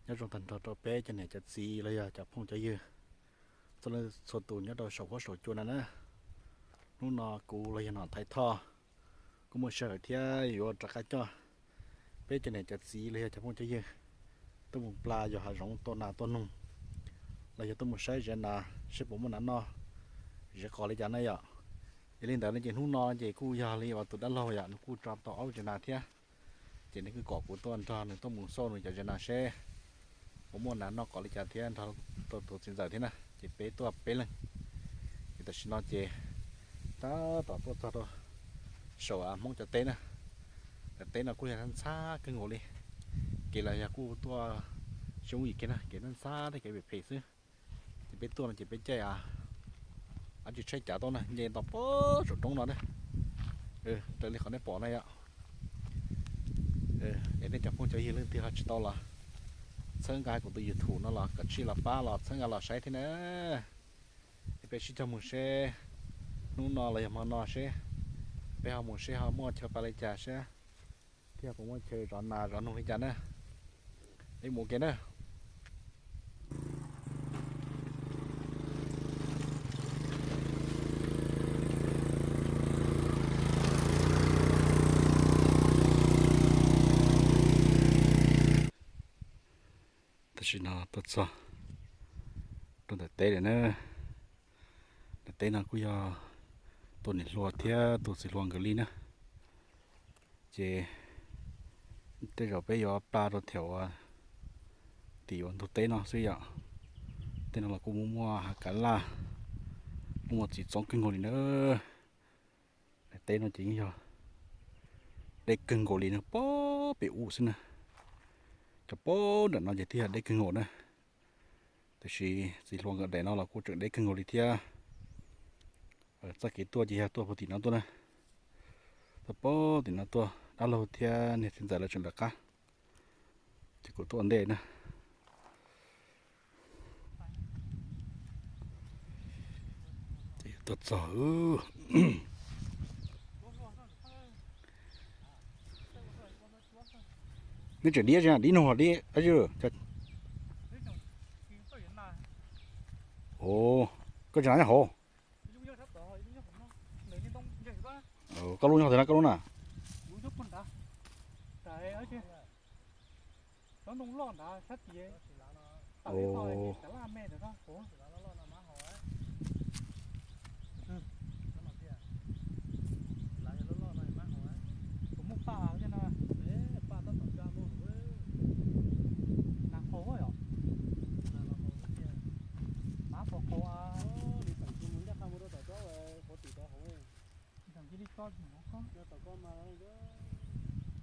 Nyob zoo tag nrho rau peb cov niam cov txiv los yog cov phooj cov ywg txhua leej txhua tus nyob rau saum huab saum cua no na. Hnub no kuv los yog Nom Thaiv Thoj kuj muaj sij hawm thiab yuav rov qab coj peb cov niam cov txiv los yog cov phooj cov ywg tuaj mus pla yos hav zoov tua nas tua noog, los yog tuaj mus saib zes nas seb puas muaj nas noj, zes qos li cas na yom. Yog li ntawd no ces hnub no ces kuj yog li uas tus dab laug yom, nws kuj tso tau ob lub zes nas thiab. Ces nws kuj kom kuv tuaj nrog nws tuaj mus xauj nws cov zes nas seb puas muaj nas noj qos li cas thiab nrog rau tus txiv ntxawm thiab na, ces peb tuaj peb leeg. Ces tam sim no ces tab tom tuaj txog rau saum Hmoob cov teb na. Cov teb no kuj yog ntxhab kawg nkaus li, kev los yog kuj tuaj tsis ub yim kiag na, kev ntxhab thiab kev phem phem xwb. Ces peb tuaj no ces peb caij dab tsi tshaib cav tuaj na, nce tau pem saum roob no na, raws li qhov nej pom na yom. Es nej cov phooj cov ywg leej twg ho tsis tau los txhawb nqa kuv tus YouTube no los koj sim los pab los txhawb nqa los saib thiab na. Es peb sib cog mus seb hnub no los yog hmo no seb peb ho mus seb ho muaj chaw pab li cas seb, thiab puas muaj chaw zov nas zov noog li cas na. Peb mus ua ke na. Tam sim no tuaj txog rau ntawm teb lawm na. Ntawm teb no kuj yog tus niam hluas thiab tus txiv hluas nkawd li na. Ces tej zaum peb yuav pla rau thiab uas tim uas ntug teb no xwb yom. Tej no los kuj muaj muaj hav kav laj, muaj muaj txiv txoob kawg nkaus li na. Teb no ces yeej yog deb kawg nkaus li na, pem ub xwb na. Cov pem nram no ces twb yog deb kawg nkaus na. Tiam sis txiv hluas nkawd daim no los kuj tseem deb kawg nkaus li thiab. Txoj kev tuaj ces yog tuaj puag tim no tuaj na. Tuaj puag tim no tuaj, dab laug thiab niag txiv ntxawm lawv tseem lawv qab, ces kuv tuaj ua ntej na. Tuaj txog. Neb tseem dib, dib noog dib. Koj tseem nyob hauv. Koj lub nyob tod na, koj lub na.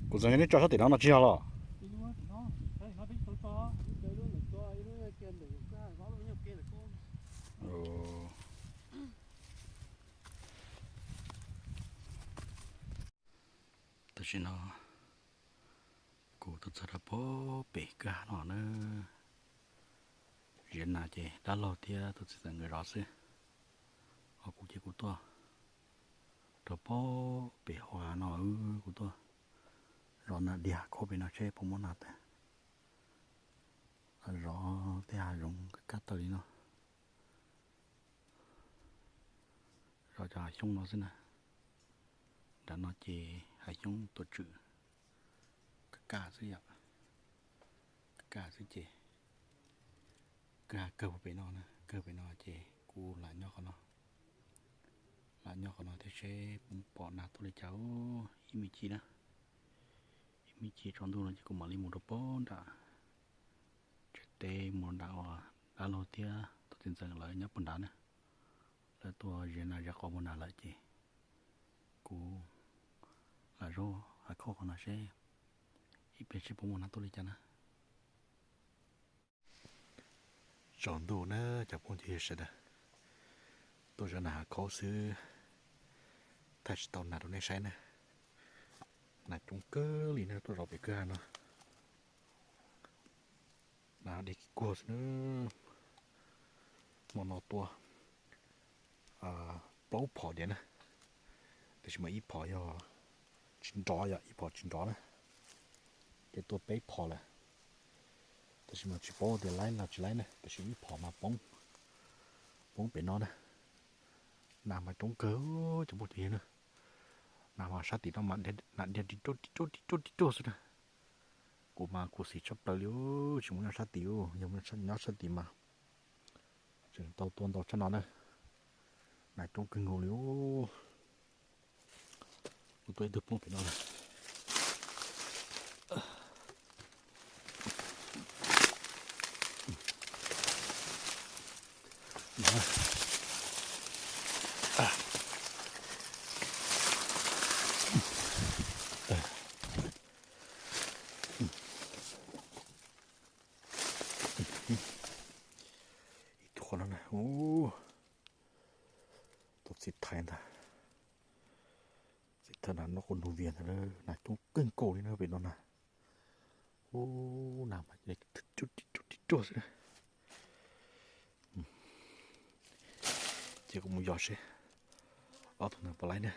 Kuv txawm neb tso sab tim no no tsis yog los? Tam sim no kuv tuaj txog rau puag pem kwj ha no na. Ziav nas ces dab laug thiab tus txiv ntxawm nkawd zov xwb, ho kuv ces kuv tuaj rau puag pem hauv hav no, kuv tuaj zov nas diav khaub pem no seb puas muaj nas tawm. Zov tej hav zoov kaj kaj tawg li no, zov cov hav xyoob no xwb na. Nram no ces hav xyoob tuam tswm kaj kaj xwb yom, kaj kaj xwb ces kwj ha kawg puag pem no na, kawg pem no ces kuv lam nyob qhov no, lam nyob qhov no thiab seb puas pom nas tuaj li cas ib me chim na. Ib me chim tsaus ntuj no ces kuv mam li mus rau puag nram tsev teb, mus nram uas dab laug thiab tus txiv ntxawm lawv nyob puag nrad na. Lawv tuaj ziav nas ziav qos mus nrad lawm ces kuv lam zaub hav khaub qhov no seb ib pliag seb puas muaj nas tuaj li cas na. Tsaus ntuj na cov phooj ywg sawv daws, tuaj zov nas hav khaub xwb, thaij tsis tau nas rau nej saib na. Nas coob kawg li na, tuaj zov pem kwj ha no. Nas dej kiv kuag xwb na. Hmo no tua plaub phom diav na, tiam sis mas ib phom yog tsis nrov, yog ib phom tsis nrov na, ces tua peb phom lawm. Tab Tab sis mas tsis paub tias laib los tsis laib na, tab sis ib phom mas poob, poob pem no na. Nas mas coob kawg cov phooj ywg na. Nas mas sab tim no mas nas dhia ri ruaj ri ruaj ri ruaj ri ruaj xwb na. Kuv mas khuv xim tshaj plaws li, tsis mus nyob sab tid, yog mus nyob sab tid mas tseem tau tua ntau tshaj no na. Nas coob kawg nkaus li. Kuv tua ib tug poob pem no lawm. Ib tug qhov no na, ub, tus txiv thais ntag. Txiv thais nas noj qub nug vias ntag, nas coob kawg nkaus li na pem no na. Ub, nas mas ri ruaj ri ruaj xwb na. Ces kuv mus yos seb ob tug ntawd puas laib na.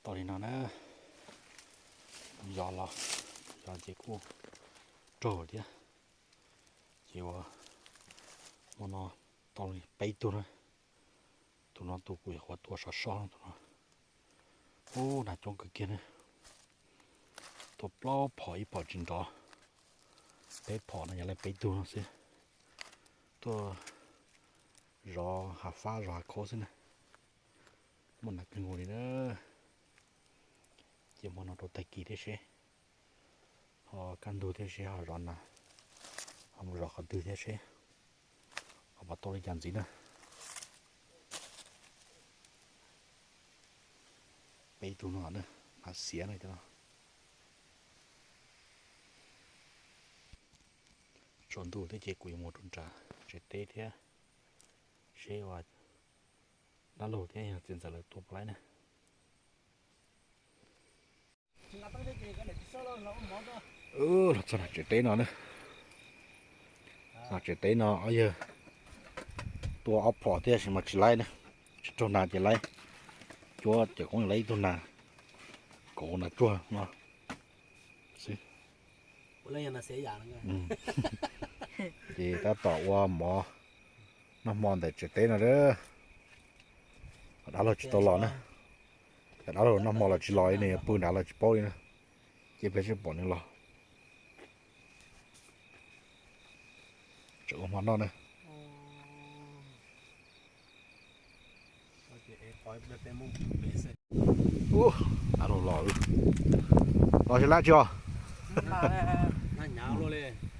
Tau li no na, yos los, yos ces kuj raug thiab. Ces ua hmo no tau li peb tug na. Tus no tus kuv yuav tua sov so tus no. Ub, nas coob kawg kiag na. Tua plaub phom ib phom tsis nrov. Peb phom no yog li peb tug no xwb. Tuaj zov hav fab zov hav khaub xwb na. Muaj nas kawg nkaus li na. Ces hmo no rau tag kis thiab seb, ho kaj ntug thiab seb ho zov nas, ho mus zov qhov twg thiab seb ho puas tau li cas ntxiv na. Peb tug no na, nas xiav na cov no. Tsaus ntuj thiab ces kuv yuav mus rau nram tsev teb thiab seb ua dab laug thiab yog txiv ntxawm lawv tua puas laib na. Los txog nram tsev teb no na. Nram tsev teb no ob yawg tua ob phom thiab tab sis mas tsis laib na. Tsis raug nas ces laib, cuab ces kuj laib ib tug nas, kauv nas tsuag no xwb. Ces tab tom ua mov noj hmo ntawm tsev teb no a. Dab laug tsis tau los na. Dab laug noj hmo los tsis los, nws pw nrad los tsis paub li na. Ces peb tsis pom nws los. Tseem ua hmo noj na. Dab laug los, los tsis lab tsis os.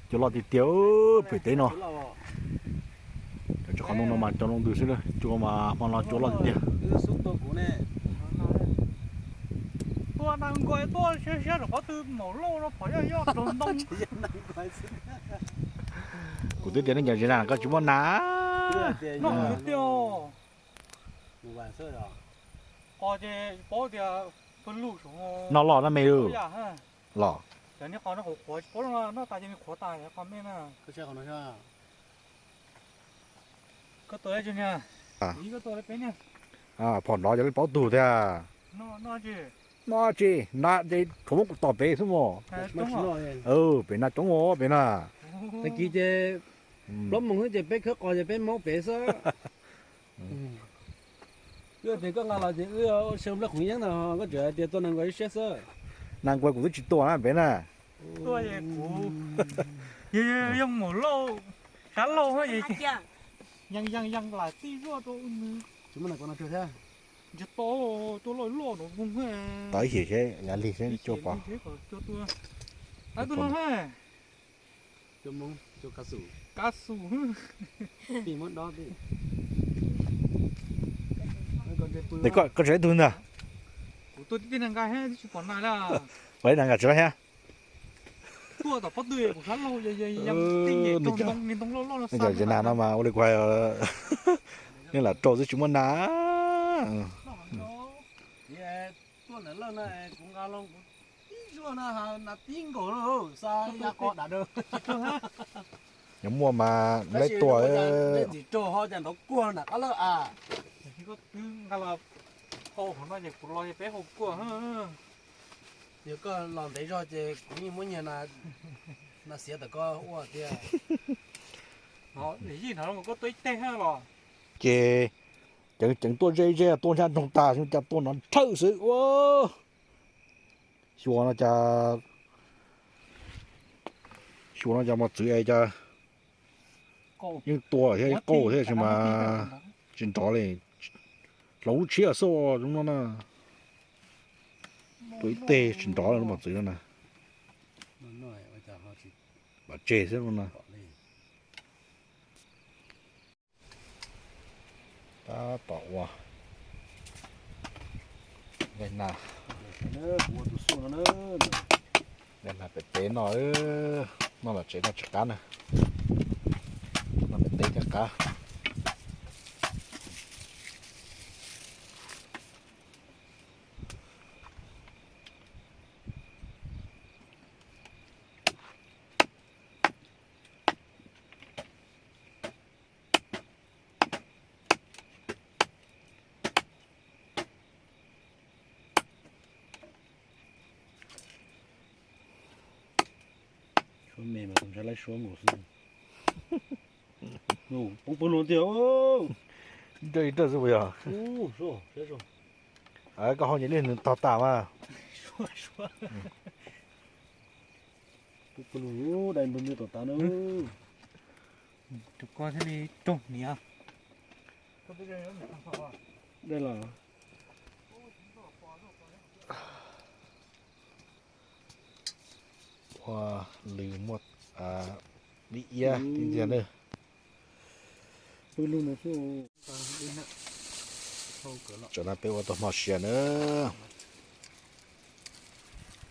Cua loj tiag tiag pem teb no. Cov tsis qhov ntoo no mas cov ntoo ntws xwb, cua mas hmo no cua loj tiag tiag. Tua nas nkaus tuaj siab siab rau qhov twg maum lauj no phom yoj yoj raug ntoo. Kuv twb tias nej cov tsev nas koj tsis muaj nas. Noj tiag. Qos ces paub tias pawg lug saum no los no me los. Qos no qhuav qhuav tsis paub no, noj tas ces nws qhuav tas qos me na. Koj tua li peb niag. Phom nrov cov li paub tug thiab. Noj tsis, noj tsis, nas ces tshuav muab kuv tom pem xwb mos. Pem nas coob os pem na. Tag kis ces plaub moos xwb ces peb khawb qos ces peb maub pem xwb. Wb tias koj nqa los ces wb ua xyaw nplej qhoov yeeb no, koj tseem hais tias tua nas nkaus ib siab xwb. Nas nkaus kuv twb tsis tua na pem na. Tua es kuv yeej maum lauj, sab laug yeej yeej lam tij zuaj rau nws. Tsis muaj nas nkaus no tsawg thiab. Ntsis to, tua loj loj no. Tau ib xyem seb yav lig seb cua pom. Tus no, kab xus, koj tseem ib tug ntag. Kuv tua tib tib neeg nqa thiab tsis pom nas li. Ua ib neeg nqa tsis laib thiab. Tuaj tom pob tw kuv sab laug, tij nyem raug ntoo, ntoo loj loj no. Cov tsev nas no mas ua li kuv hais, nej lam rau xwb tsis muaj nas. Tuaj ntawm lawj no kuv nqa los kuv tib zuaj no nas tib nkaus lawm, xa ya qos dam dawb. Yog muaj mas laib tua. Ntxim raug ho cas nrov kuag nram qab lawj a. Koj twb nqa los hau hauv no ces kuv los peb hau kuag. Yog koj los ntev zog ces kuv yeej muab nyiag nas xiav tom koj ua thiab. Koj tuaj ib teg los. Ces ceev ceev tuaj ze ze tuaj nyob nroog tas xwb cas tuaj nrov nrhawj xwb ua. Xyuas no cas, xyuas no cas mos txwv es cas yeej tua thiab qauj thiab sis mas tsis nrov li. Hloov lub tshiab xwb zoo no na. Tua ib teg tsis nrov lub mos txwv no na. Pov tseg xwb no na. Tab tom ua nqaij nas, nqaij nas pem teb no, noj tom tsev no tsis qab na. Noj pem teb thiaj qab. Suab me mas tus ntshai laib suab nkaus xwb. Poob pawg lug tiag. Nraj ib nraj xwb puas yog? Koj hau nyias li nws tog tas mas. Poob pawg lug dai npawg npawg tom tav na. Tus ko thiaj li raug hniav. Dai los. Ua lws muaj dib iab ib ntxiag na. Tsam no peb ua tau hmo sia na.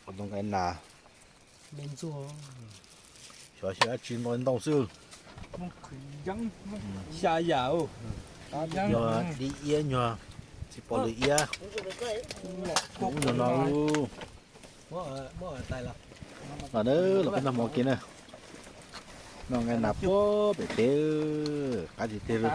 Ua tau nqaij nas. Xyov xyaw dab tsi nto ntoo xwb. Xya yam, yog dib iab nyuag, txiv pov lws iab, nyuag no. Los na, los peb noj hmo kiag na. Noj nqaij nas puag pem teb, qab tiag tiag li.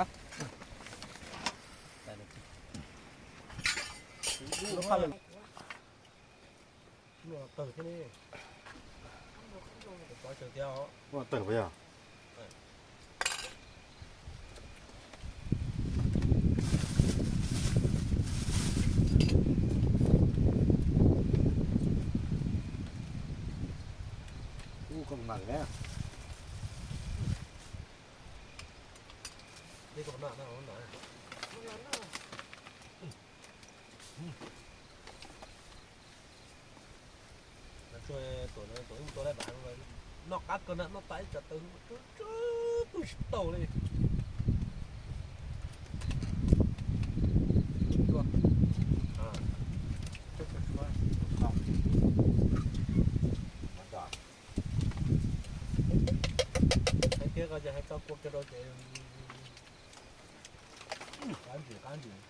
Tuam, tuam ib mus tua laij vam, noj qab kawg na, noj tas ib tsam taws tsw tsw pw tsis tau li. Hais tias koj ces hais txog kua kiag rau ces qab ntsis qab ntsis.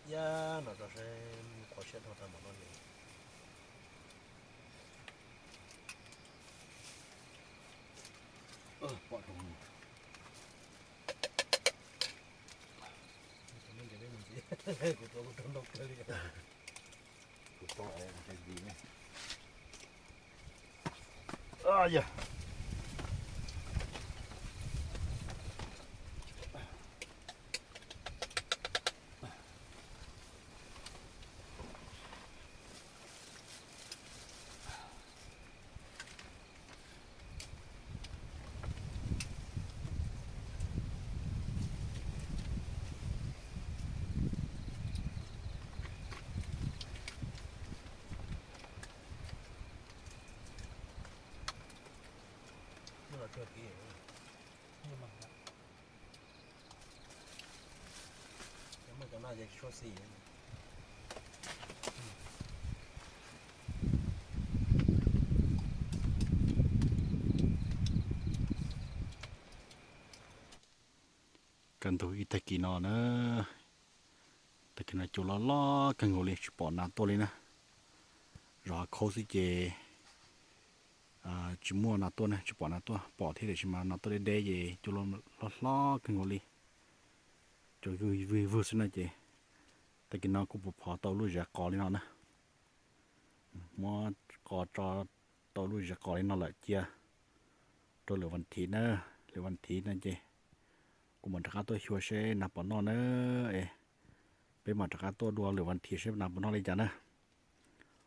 Iab no tso seb qhov siab dhau tag npaum no ne. Pom rau kuv tuav kuv rau ntau kawg li. Kaj ntug ib tag kis no na, tag kis no cua loj loj kawg nkaus li tsis pom nas tuaj li na. Zov hav khaub xwb ces Tsis muaj nas tuaj ne, tsis pom nas tuaj, pom thiab tiam sis mas nas tuaj deb deb ces cua hlob hlob kawg nkaus li, cua vwg vwg xwb na ces tag kis no kuj puas phov tau lub zes qos li no na. Muab qos tso tau lub zes qos li no lawm cia rau lwm vas thiv na, lwm vas thiv no ces kuv mam rov qab tuaj xyuas seb nas puas noj na. Es peb mam rov qab tuaj dua lwm vas thiv seb nas puas noj li cas na.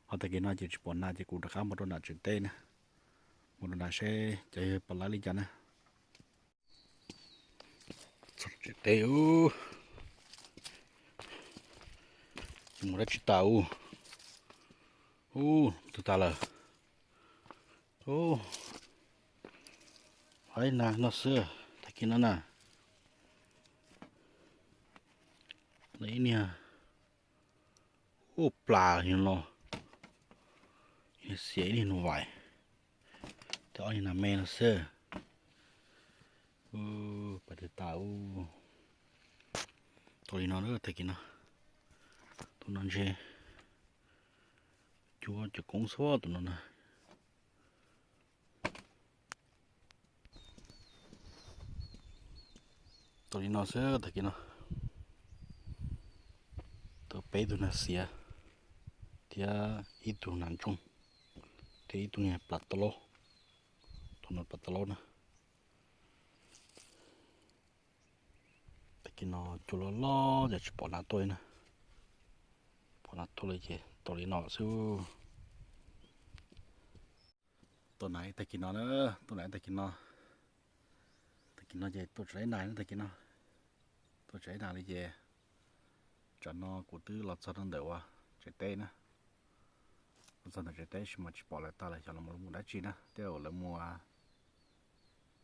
Ho tag kis no ces tsis pom nas ces kuv rov qab mus rau nram tsev teb na, mus rau nram seb cov yog puas laib li cas na. Txog tsev teb, mus dab tsi tas ub, ub twg tas lawm. Ub, ib nas no xwb tag kis no na. Ib niag ub plas los, ib niag xiav ib niag nus vais, thiab ob niag nas me no xwb. Pas twg tas ub. Tau li no tag kis no, tus no ntshe cuab cov koob xwb tus no na. Tau li no xwb tag kis no, tau peb tug nas xiav thiab ib tug nas ntsooj thiab ib tug niag plas tau laub, tus no plas tau laub na. Tag kis no cua loj loj ces tsis pom nas tuaj li na, pom nas tuaj li ces tau li no xwb. Tuaj nas tag kis no na, tuaj nas tag kis no, tag kis no ces tuaj tsis laib nas tag kis no, tuaj tsis laib nas li ces tsam no kuv twb los txog rau ntawm uas tsev teb na. Los txog ntawm tsev teb sis mas tsis pom lawv tag lawm, xyov lawv mus dab tsi na, tej zaum lawv mus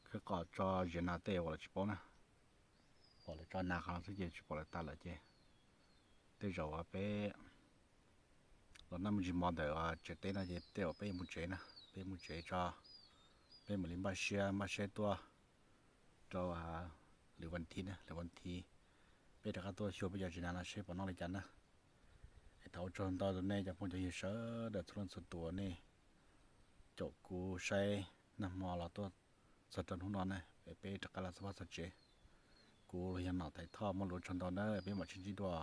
khawb qos tso ziav nas tej uas lawv tsis paub na. Pom lawv tso nas qhov no xwb ces tsis pom lawv tag lawm ces tej zaum uas peb los noj me ntsis mov ntawm tsev teb no ces tej zaum peb yuav mus tsev na, peb mus tsev tso, peb mam li npaj siab npaj siab tuaj rau lwm vas thiv na, lwm vas thiv peb rov qab tuaj xyuas peb cov tsev nas no seb puas noj li cas na. Es thov ua tsaug ntau rau nej cov phooj cov ywg sawv daws txhua leej txhua tus uas nej caum kuv saib nag hmo los tuaj txog rau hnub no na, es peb rov qab los txog vaj txog tsev. Kuv los yog Nom Thaiv Thoj, muaj lus ua tsaug ntau na, peb mam sib ntsib dua.